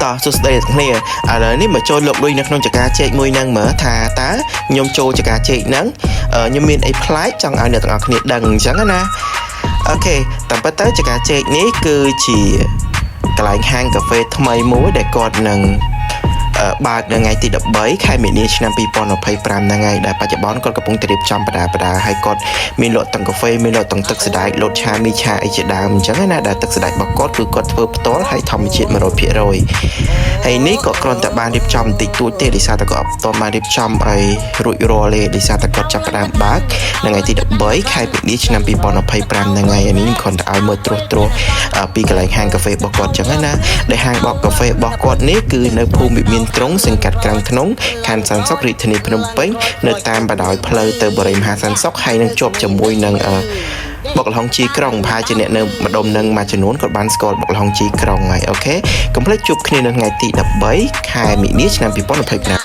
តោះសួស្តីអ្នកគ្នាឥឡូវនេះមកចូលលោកលុយនៅក្នុងចការចេកមួយហ្នឹងមើលថាតើខ្ញុំចូលចការចេកហ្នឹងខ្ញុំមានអីប្លែកចង់ឲ្យអ្នកទាំងអស់គ្នាដឹងអញ្ចឹងណាOK តាមពិតទៅចការចេកនេះគឺជាកន្លែងហាងកាហ្វេថ្មីមួយដែលគាត់នឹង បើកនៅថ្ងៃទី13ខែមីនាឆ្នាំ2025ហ្នឹងហើយដែលបច្ចុប្បន្នគាត់កំពុងតែរៀបចំបដាបដាហើយគាត់មានលក់ទាំងកាហ្វេមានលក់ទាំងទឹកសណ្ដែកលតឆាមីឆាអីជាដើមអញ្ចឹងណាដែលទឹកសណ្ដែករបស់គាត់គឺគាត់ធ្វើផ្ទាល់ហើយធម្មជាតិ100%ហើយនេះក៏គ្រាន់តែបានរៀបចំបន្តិចតួចទេដោយសារតែគាត់អត់ទាន់បានរៀបចំឲ្យរួចរាល់ទេដោយសារតែគាត់ចាប់ផ្ដើមបើកនៅថ្ងៃទី13ខែមីនាឆ្នាំ2025ហ្នឹងហើយអានេះខ្ញុំគ្រាន់តែឲ្យមើលត្រួសត្រាសពីកន្លែងហាងកាហ្វេរបស់គាត់អញ្ចឹងណាដែលហាងបកកាហ្វេរបស់គាត់នេះគឺនៅភូមិវិមានត្រង់សង្កាត់ក្រាំងធ្នង់ខណ្ឌសែនសុខរាជធានីភ្នំពេញនៅតាមបណ្ដោយផ្លូវទៅបរិយមហាសែនសុខហើយនឹងជាប់ជាមួយនឹងបុកល្ហុងជីក្រុងប្រហែលជាអ្នកនៅម្ដុំនឹងមួយចំនួនគាត់បានស្គាល់បុកល្ហុងជីក្រុងហើយ OK កុំភ្លេចជួបគ្នានៅថ្ងៃទី13ខែមីនាឆ្នាំ2025។